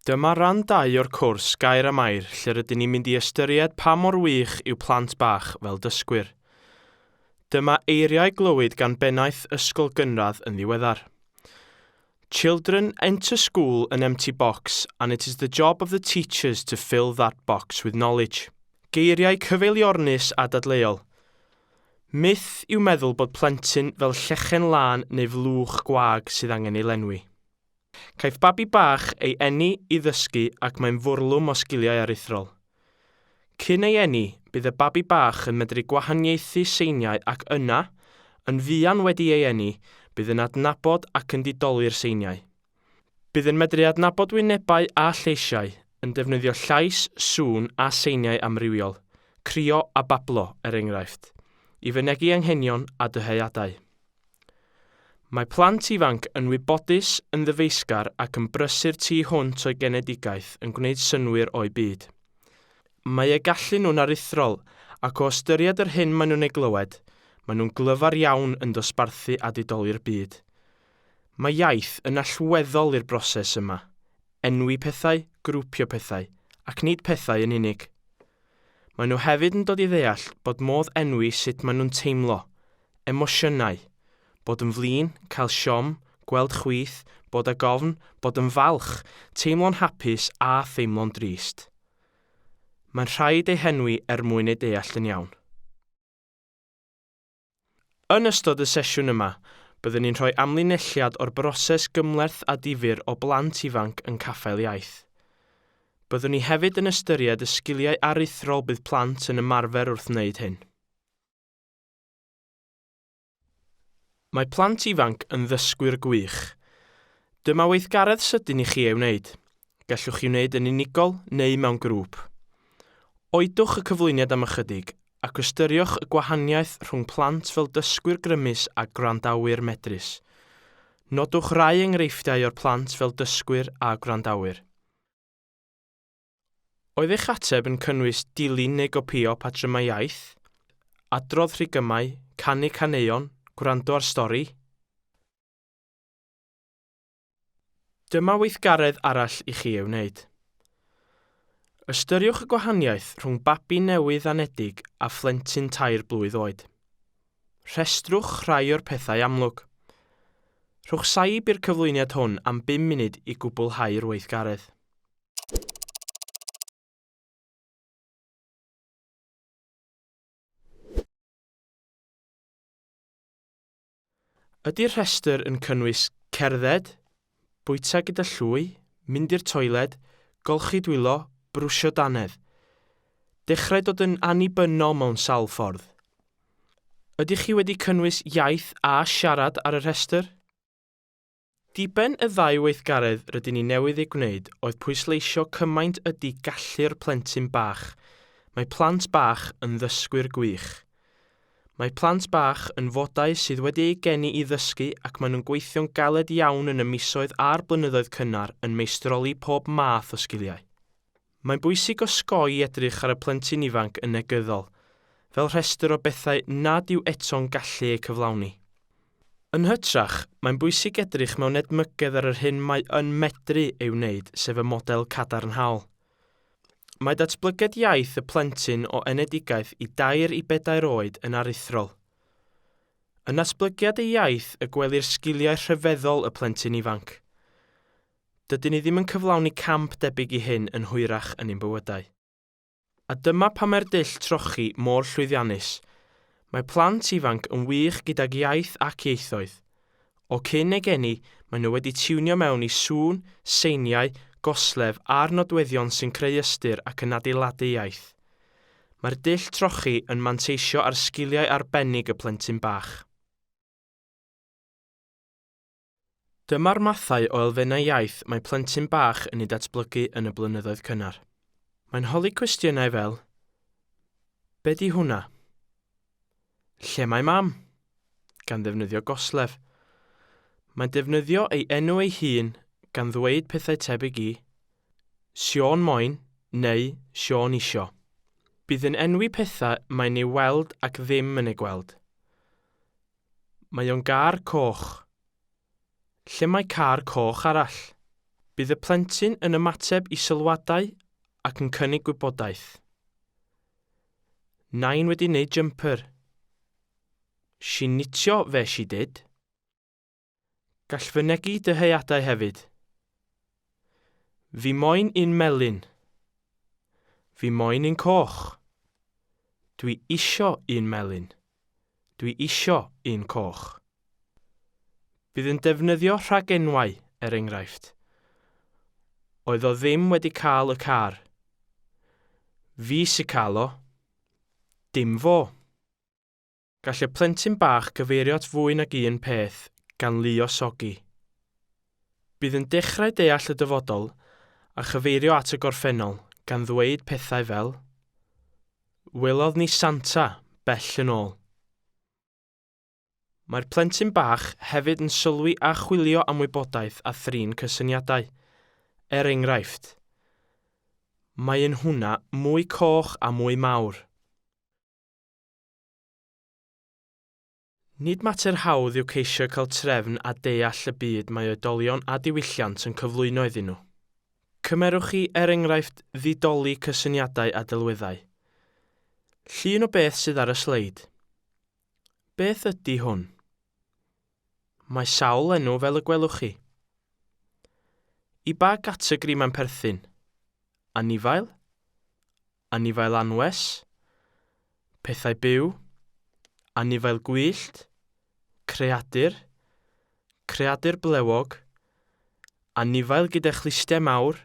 Dyma ran 2 o'r cwrs Gair am Air lle rydyn ni'n mynd i ystyried pa mor wych yw plant bach fel dysgwyr. Dyma eiriau glywyd gan bennaeth ysgol gynradd yn ddiweddar. Children enter school an empty box and it is the job of the teachers to fill that box with knowledge. Geiriau cyfeiliornus a dadleuol. Myth yw meddwl bod plentyn fel llechen lân neu flwch gwag sydd angen ei lenwi. Caiff babi bach ei eni i ddysgu ac mae'n fwrlwm o sgiliau aruthrol. Cyn ei eni, bydd y babi bach yn medru gwahaniaethu seiniau ac yna, yn fuan wedi ei eni, bydd yn adnabod ac yn didoli'r seiniau. Bydd yn medru adnabod wynebau a lleisiau, yn defnyddio llais, sŵn a seiniau amrywiol, crio a bablo, er enghraifft, i fynegi anghenion a dyheadau. Mae plant ifanc yn wybodus, yn ddyfeisgar ac yn brysur tu hwnt o'u genedigaeth yn gwneud synnwyr o'u byd. Mae eu gallu nhw'n aruthrol ac o ystyried yr hyn maen nhw'n ei glywed, maen nhw'n glyfar iawn yn dosbarthu a didoli'r byd. Mae iaith yn allweddol i'r broses yma, enwi pethau, grwpio pethau, ac nid pethau yn unig. Maen nhw hefyd yn dod i ddeall bod modd enwi sut maen nhw'n teimlo, Emosiynau. Bod yn flin, cael siom, gweld chwith, bod ag ofn, bod yn falch, teimlo'n hapus a theimlo'n drist. Mae'n rhaid eu henwi er mwyn eu deall yn iawn. Yn ystod y sesiwn yma, byddwn ni'n rhoi amlinelliad o'r broses gymhleth a difyr o blant ifanc yn caffael iaith. Byddwn ni hefyd yn ystyried y sgiliau aruthrol bydd plant yn ymarfer wrth wneud hyn. Mae plant ifanc yn ddysgwyr gwych. Dyma weithgaredd sydyn i chi ei wneud. Gallwch chi wneud yn unigol neu mewn grŵp. Oedwch y cyflwyniad am ychydig ac ystyriwch y gwahaniaeth rhwng plant fel dysgwyr grymus a gwrandawyr medrus. Nodwch rai enghreifftiau o'r plant fel dysgwyr a gwrandawyr. Oedd eich ateb yn cynnwys dilyn neu gopïo patrymau iaith, adrodd rhigymau, canu caneuon, gwrando ar stori? Dyma weithgaredd arall i chi ei wneud. Ystyriwch y gwahaniaeth rhwng babi newydd anedig a phlentyn tair blwydd oed. Rhestrwch rhai o'r pethau amlwg. Rhowch saib i'r cyflwyniad hwn am bum munud i gwblhau'r weithgaredd. Ydy'r rhestr yn cynnwys cerdded, bwyta gyda llwy, mynd i'r toiled, golchi dwylo, brwsio dannedd? Dechrau dod yn annibynnol mewn sawl ffordd. Ydych chi wedi cynnwys iaith a siarad ar y rhestr? Diben y ddau weithgaredd rydyn ni newydd eu gwneud oedd pwysleisio cymaint ydy gallu'r plentyn bach. Mae plant bach yn ddysgwyr gwych. Mae plant bach yn fodau sydd wedi eu geni i ddysgu ac maen nhw'n gweithio'n galed iawn yn y misoedd a'r blynyddoedd cynnar yn meistroli pob math o sgiliau. Mae'n bwysig osgoi edrych ar y plentyn ifanc yn negyddol, fel rhestr o bethau nad yw eto'n gallu eu cyflawni. Yn hytrach, mae'n bwysig edrych mewn edmygedd ar yr hyn mae yn medru ei wneud, sef y model cadarnhaol. Mae datblygiad iaith y plentyn o enedigaeth i dair i bedair oed yn aruthrol. Yn natblygiad ei iaith y gwelir sgiliau rhyfeddol y plentyn ifanc. Dydyn ni ddim yn cyflawni camp debyg i hyn yn hwyrach yn ein bywydau. A dyma pam mae'r dull trochi mor llwyddiannus. Mae plant ifanc yn wych gydag iaith ac ieithoedd. O cyn eu geni, maen nhw wedi tiwnio mewn i sŵn, seiniau, goslef a'r nodweddion sy'n creu ystyr ac yn adeiladu iaith. Mae'r dull trochi yn manteisio ar sgiliau arbennig y plentyn bach. Dyma'r mathau o elfennau iaith mae plentyn bach yn eu datblygu yn y blynyddoedd cynnar. Mae'n holi cwestiynau fel, Be di hwnna? Lle mae mam? Gan ddefnyddio goslef. Mae'n defnyddio ei enw ei hun gan ddweud pethau tebyg i, Siôn moyn neu Siôn isio. Bydd yn enwi pethau mae'n ei weld ac ddim yn eu gweld. Mae o'n gar coch. Lle mae car coch arall? Bydd y plentyn yn ymateb i sylwadau ac yn cynnig gwybodaeth. Nain wedi neud jumper. She knitio fe she did. Gall fynegi dyheadau hefyd. Fi moyn un melyn. Fi moyn un coch. Dwi isio un melyn. Dwi isio un coch. Bydd yn defnyddio rhagenwau, er enghraifft. Oedd o ddim wedi cael y car. Fi sy cael o. Dim fo. Gall y plentyn bach gyfeirio at fwy nag un peth, gan luosogi. Bydd yn dechrau deall y dyfodol a chyfeirio at y gorffennol, gan ddweud pethau fel, Welodd ni Santa bell yn ôl. Mae'r plentyn bach hefyd yn sylwi a chwilio am wybodaeth a thrin cysyniadau. Er enghraifft, Mae un hwnna mwy coch a mwy mawr. Nid mater hawdd yw ceisio cael trefn a deall y byd mae oedolion a diwylliant yn cyflwyno iddyn nhw. Cymerwch chi, er enghraifft, ddidoli cysyniadau a delweddau. Llun o beth sydd ar y sleid. Beth ydy hwn? Mae sawl enw fel y gwelwch chi. I ba gategori mae'n perthyn? Anifail? Anifail anwes? Pethau byw? Anifail gwyllt? Creadur? Creadur blewog? Anifail gyda chlustiau mawr?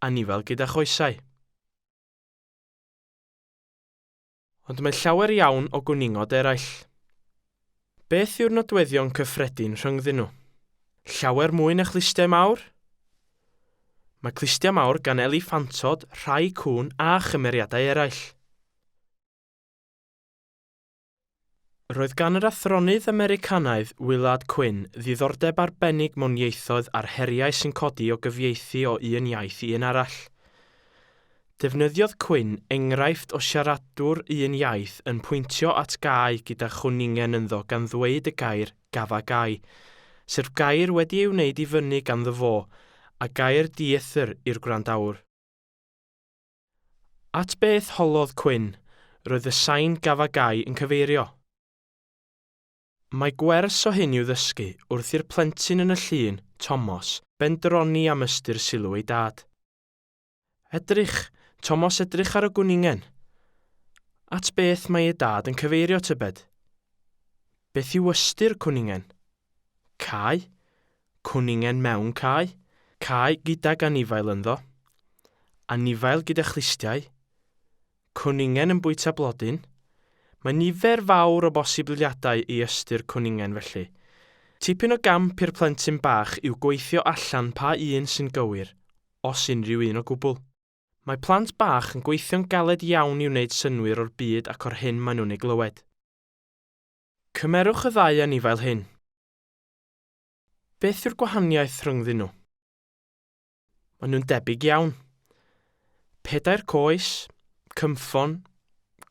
Anifail gyda choesau? Ond mae llawer iawn o gwningod eraill. Beth yw'r nodweddion cyffredin rhyngddyn nhw? Llawer mwy na chlustiau mawr? Mae clustiau mawr gan eliffantod, rhai cŵn a chymeriadau eraill. Roedd gan yr athronydd Americanaidd Willard Quinn ddiddordeb arbennig mewn ieithoedd a'r heriau sy'n codi o gyfieithu o un iaith i un arall. Defnyddiodd Quinn enghraifft o siaradwr un iaith yn pwyntio at gae gyda chwningen ynddo gan ddweud y gair 'gafagai', sef gair wedi ei wneud i fyny ganddo fo, a gair dieithr i'r gwrandäwr. At beth holodd Quinn roedd y sain 'gafagai' yn cyfeirio? Mae gwers o hyn i'w ddysgu wrth i'r plentyn yn y llun, Tomos, bendroni am ystyr sylw ei dad. Edrych, Tomos edrych ar y gwningen. At beth mae ei dad yn cyfeirio tybed? Beth yw ystyr cwningen? Cae? Cwningen mewn cae? Cae gydag anifail ynddo? Anifail gyda chlustiau? Cwningen yn bwyta blodyn? Mae nifer fawr o bosibiliadau i ystyr cwningen felly. Tipyn o gamp i'r plentyn bach yw gweithio allan pa un sy'n gywir, os unrhyw un o gwbl. Mae plant bach yn gweithio'n galed iawn i wneud synnwyr o'r byd ac o'r hyn maen nhw'n ei glywed. Cymerwch y ddau anifail hyn. Beth yw'r gwahaniaeth rhyngddyn nhw? Maen nhw'n debyg iawn. Pedair coes, cynffon,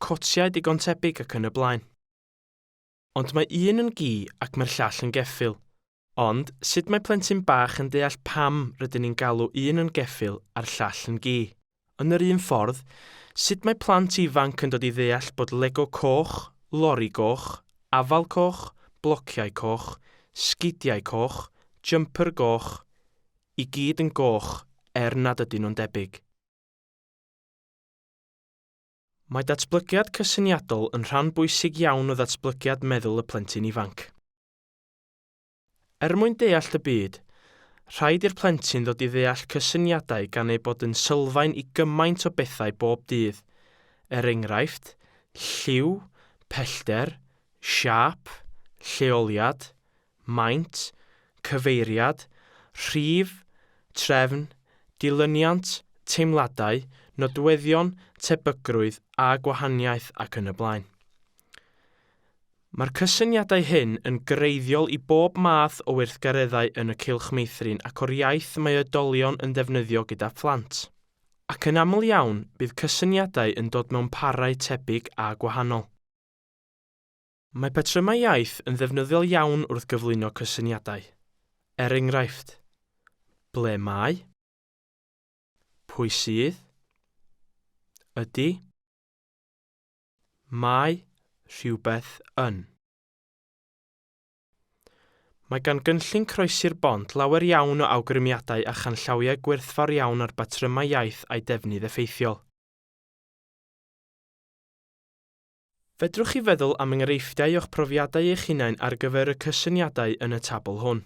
cotiau digon tebyg ac yn y blaen. Ond mae un yn gi ac mae'r llall yn geffyl. Ond, sut mae plentyn bach yn deall pam rydyn ni'n galw un yn geffyl a'r llall yn gi? Yn yr un ffordd, sut mae plant ifanc yn dod i ddeall bod Lego coch, lori goch, afal coch, blociau coch, sgidiau coch, jumper goch, i gyd yn goch er nad ydyn nhw'n debyg? Mae datblygiad cysyniadol yn rhan bwysig iawn o ddatblygiad meddwl y plentyn ifanc. Er mwyn deall y byd, rhaid i'r plentyn ddod i ddeall cysyniadau gan eu bod yn sylfaen i gymaint o bethau bob dydd, er enghraifft, lliw, pellter, siâp, lleoliad, maint, cyfeiriad, rhif, trefn, dilyniant, teimladau, nodweddion, tebygrwydd a gwahaniaeth ac yn y blaen. Mae'r cysyniadau hyn yn greiddiol i bob math o weithgareddau yn y cylch meithrin ac o'r iaith mae oedolion yn ddefnyddio gyda phlant. Ac yn aml iawn, bydd cysyniadau yn dod mewn parau tebyg a gwahanol. Mae patrymau iaith yn ddefnyddiol iawn wrth gyflwyno cysyniadau. Er enghraifft. Ble mae? Pwy sydd? Ydy? Mae rhywbeth yn. Mae gan gynllun Croesi'r Bont lawer iawn o awgrymiadau a chanllawiau gwerthfawr iawn ar batrymau iaith a'u defnydd effeithiol. Fedrwch chi feddwl am enghreifftiau o'ch profiadau eich hunain ar gyfer y cysyniadau yn y tabl hwn?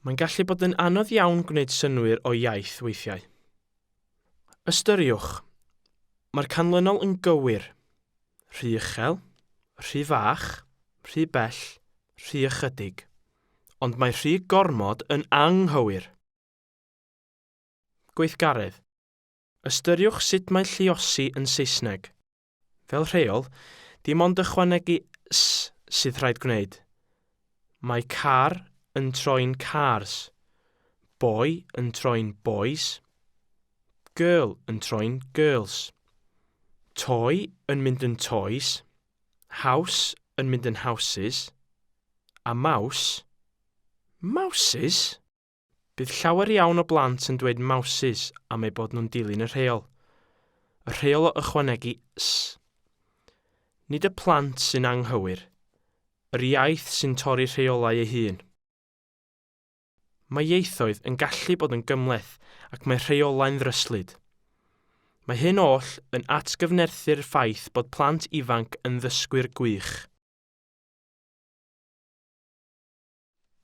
Mae'n gallu bod yn anodd iawn gwneud synnwyr o iaith weithiau. Ystyriwch, mae'r canlynol yn gywir, rhy uchel, rhy fach, rhy bell, rhy ychydig. Ond mae rhy gormod yn anghywir. Gweithgaredd. Ystyriwch sut mae lluosi yn Saesneg. Fel rheol, dim ond ychwanegu 's sydd rhaid gwneud. Mae car yn troi'n cars, boy yn troi'n boys, girl yn troi'n girls, toy yn mynd yn toys, house yn mynd yn houses, a mouse, mouses? Bydd llawer iawn o blant yn dweud mouses am eu bod nhw'n dilyn y rheol. Y rheol o ychwanegu 's. Nid y plant sy'n anghywir. Yr iaith sy'n torri rheolau ei hun. Mae ieithoedd yn gallu bod yn gymhleth ac mae rheolau'n ddryslyd. Mae hyn oll yn atgyfnerthu'r ffaith bod plant ifanc yn ddysgwyr gwych.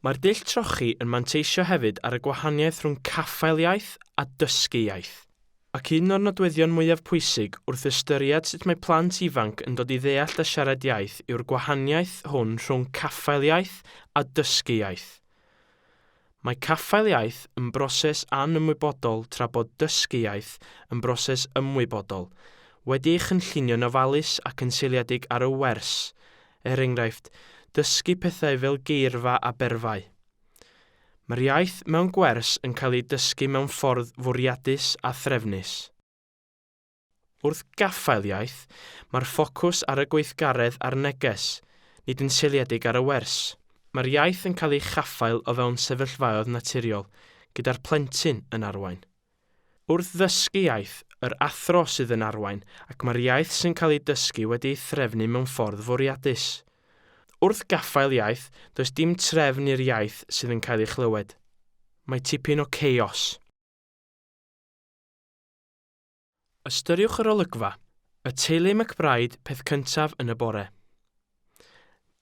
Mae'r dull trochi yn manteisio hefyd ar y gwahaniaeth rhwng caffael iaith a dysgu iaith. Ac un o'r nodweddion mwyaf pwysig wrth ystyried sut mae plant ifanc yn dod i ddeall a siarad iaith yw'r gwahaniaeth hwn rhwng caffael iaith a dysgu iaith. Mae caffael iaith yn broses anymwybodol tra bod dysgu iaith yn broses ymwybodol, wedi ei chynllunio'n ofalus ac yn seiliedig ar y wers, er enghraifft, dysgu pethau fel geirfa a berfau. Mae'r iaith mewn gwers yn cael ei dysgu mewn ffordd fwriadus a threfnus. Wrth gaffael iaith, mae'r ffocws ar y gweithgaredd a'r neges, nid yn seiliedig ar y wers. Mae'r iaith yn cael ei chaffael o fewn sefyllfaoedd naturiol, gyda'r plentyn yn arwain. Wrth ddysgu iaith, yr athro sydd yn arwain ac mae'r iaith sy'n cael ei dysgu wedi ei threfnu mewn ffordd fwriadus. Wrth gaffael iaith, does dim trefn i'r iaith sydd yn cael ei chlywed. Mae tipyn o chaos. Ystyriwch yr olygfa, y teulu McBride peth cyntaf yn y bore.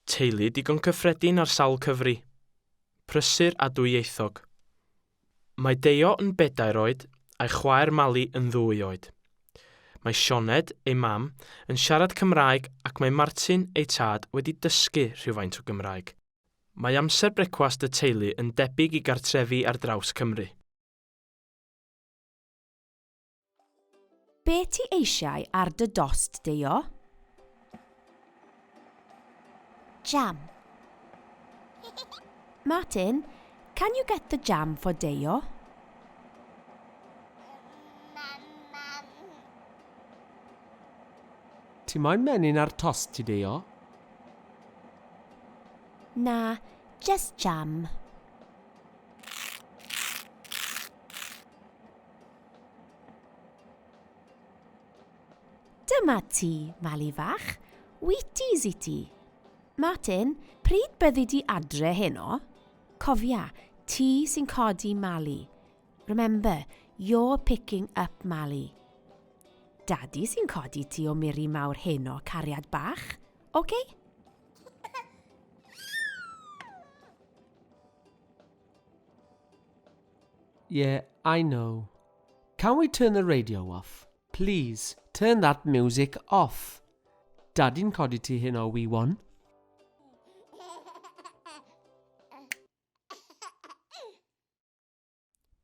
Teulu digon cyffredin ar sawl cyfri. Prysur a dwyieithog. Mae Deio yn bedair oed a'i chwaer Mali yn ddwy oed. Mae Sioned, ei mam, yn siarad Cymraeg ac mae Martin, ei tad, wedi dysgu rhywfaint o Gymraeg. Mae amser brecwast y teulu yn debyg i gartrefi ar draws Cymru. Be ti eisiau ar dy dost, Deio? Jam. Martin, can you get the jam for Deio? Ti moyn menyn ar tost ti, Deio? Na, just jam. Dyma ti, Mali fach. Wheaties i ti. Martin, pryd byddi di adre heno? Cofia, ti sy'n codi Mali. Remember, you're picking up Mali. Dadi sy'n codi ti o miri mawr heno, cariad bach. Oce? Okay? Yeah, I know. Can we turn the radio off? Please, turn that music off. Daddy'n codi ti heno, wee one.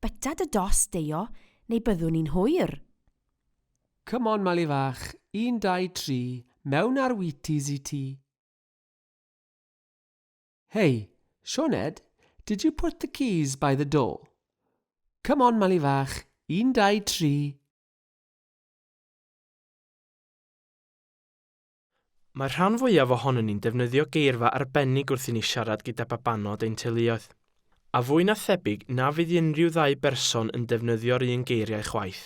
Byta dy dost, Deio, neu byddwn ni'n hwyr. Come on, Mali fach. Un, dau, tri. Mewn ar Wheaties i ti. Hey, Sioned, did you put the keys by the door? Come on, Mali fach. Un, dau, tri. Mae'r rhan fwyaf ohonyn ni'n defnyddio geirfa arbennig wrth i ni siarad gyda babanod ein teuluoedd. A fwy na thebyg na fydd unrhyw ddau berson yn defnyddio'r un geiriau chwaith.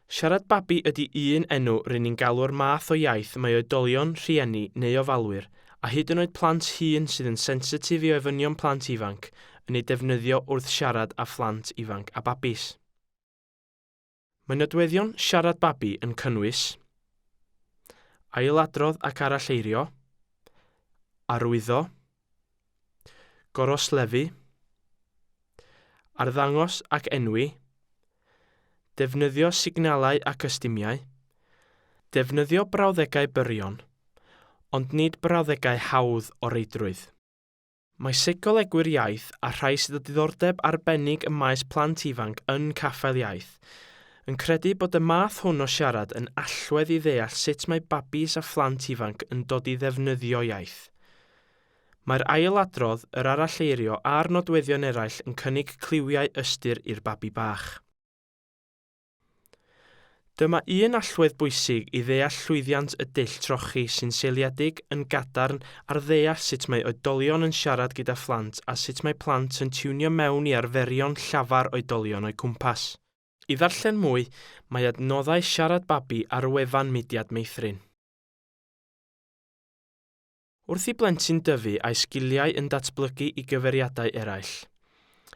Siarad babi ydy un enw rŷn ni'n galw'r math o iaith mae oedolion, rhieni neu ofalwyr, a hyd yn oed plant hŷn sydd yn sensitif i ofynion plant ifanc, yn ei defnyddio wrth siarad â phlant ifanc a babis. Mae nodweddion siarad babi yn cynnwys, ailadrodd ac aralleirio, arwyddo, goroslefu, arddangos ac enwi, defnyddio signalau ac ystumiau, defnyddio brawddegau byrion, ond nid brawddegau hawdd o reidrwydd. Mae seicolegwyr iaith a rhai sydd â diddordeb arbennig ym maes plant ifanc yn caffael iaith, yn credu bod y math hwn o siarad yn allwedd i ddeall sut mae babis a phlant ifanc yn dod i ddefnyddio iaith. Mae'r ailadrodd, yr aralleirio a'r nodweddion eraill yn cynnig cliwiau ystyr i'r babi bach. Dyma un allwedd bwysig i ddeall llwyddiant y dull trochi sy'n seiliedig yn gadarn ar ddeall sut mae oedolion yn siarad gyda phlant a sut mae plant yn tiwnio mewn i arferion llafar oedolion o'u cwmpas. I ddarllen mwy, mae adnoddau Siarad Babi ar wefan Mudiad Meithrin. Wrth i blentyn dyfu a'i sgiliau yn datblygu i gyfeiriadau eraill,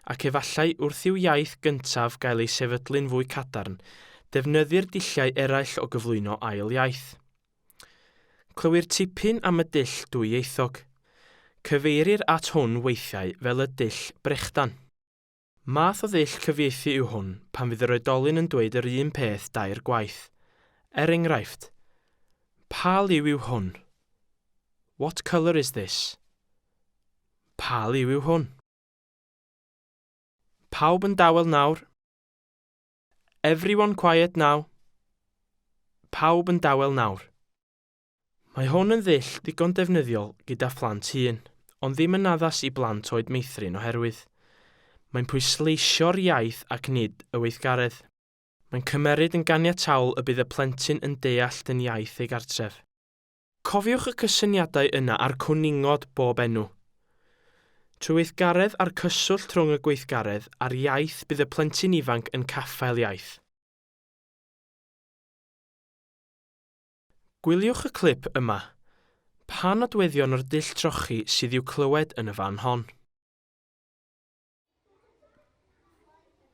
ac efallai wrth i'w iaith gyntaf gael ei sefydlu'n fwy cadarn, defnyddir dulliau eraill o gyflwyno ail iaith. Clywir tipyn am y dull dwyieithog. Cyfeirir at hwn weithiau fel y dull brechdan. Math o ddull cyfieithu yw hwn pan fydd yr oedolyn yn dweud yr un peth dair gwaith. Er enghraifft, Pa liw yw hwn? What colour is this? Pa liw yw hwn? Pawb yn dawel nawr. Everyone quiet now. Pawb yn dawel nawr. Mae hwn yn ddull ddigon defnyddiol gyda phlant hŷn, ond ddim yn addas i blant oed meithrin oherwydd. Mae'n pwysleisio'r iaith ac nid y weithgaredd. Mae'n cymeryd yn ganiataol y bydd y plentyn yn deallt yn iaith ei gartref. Cofiwch y cysyniadau yna a'r cwningod bob enw. Trwy weithgaredd a'r cyswllt rhwng y gweithgaredd a'r iaith bydd y plentyn ifanc yn caffael iaith. Gwyliwch y clip yma. Pa nodweddion o'r dull trochi sydd i'w clywed yn y fan hon?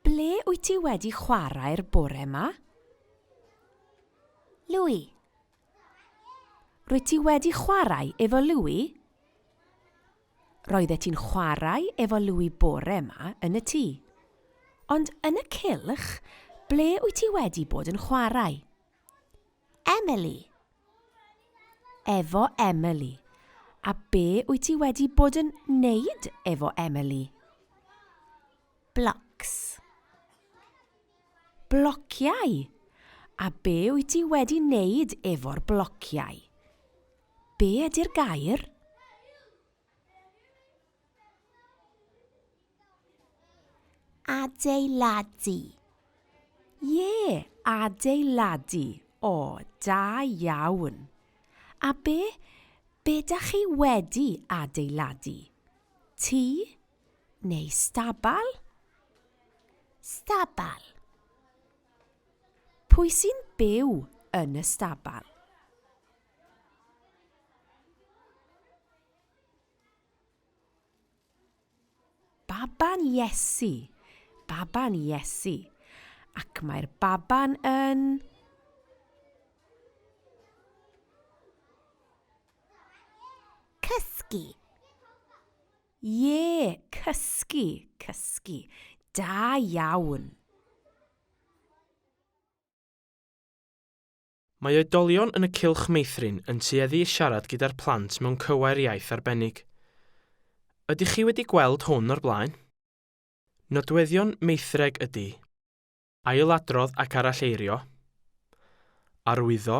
Ble wyt ti wedi chwarae'r bore 'ma? Louis. Rwyt ti wedi chwarae efo Louis? Roeddet ti'n chwarae efo Louis bore 'ma yn y tŷ. Ond yn y cylch, ble wyt ti wedi bod yn chwarae? Emily. Efo Emily. A be wyt ti wedi bod yn neud efo Emily? Blocks. Blociau. A be wyt ti wedi neud efo'r blociau? Be ydy'r gair? Adeiladu. Ie, adeiladu. O, da iawn. A be, be da chi wedi adeiladu? Tŷ? Neu stabal? Stabal. Pwy sy'n byw yn y stabal? Baban Iesu! Baban Iesu! Ac mae'r baban yn... Cysgu! Ie, cysgu, cysgu. Da iawn! Mae oedolion yn y cylch meithrin yn tueddu i siarad gyda'r plant mewn cywair iaith arbennig. Ydych chi wedi gweld hwn o'r blaen? Nodweddion meithreg ydy, ailadrodd ac aralleirio, arwyddo,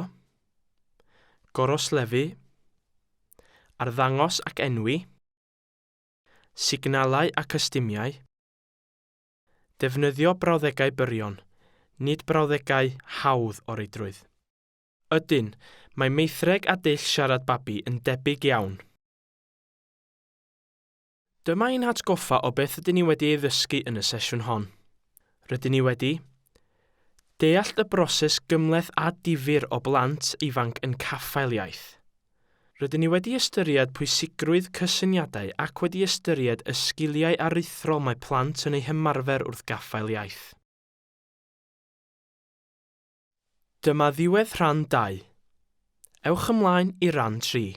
goroslefu, arddangos ac enwi, signalau ac ystumiau, Defnyddio brawddegau byrion, nid brawddegau hawdd o reidrwydd. Ydyn, Mae meithreg a dull siarad babi yn debyg iawn. Dyma ein hatgoffa o beth ydyn ni wedi ei ddysgu yn y sesiwn hon. Rydyn ni wedi deall y broses gymhleth a difyr o blant ifanc yn caffael iaith. Rydyn ni wedi ystyried pwysigrwydd cysyniadau ac wedi ystyried y sgiliau aruthrol mae plant yn eu hymarfer wrth gaffael iaith. Dyma ddiwedd rhan 2. Ewch ymlaen i ran 3.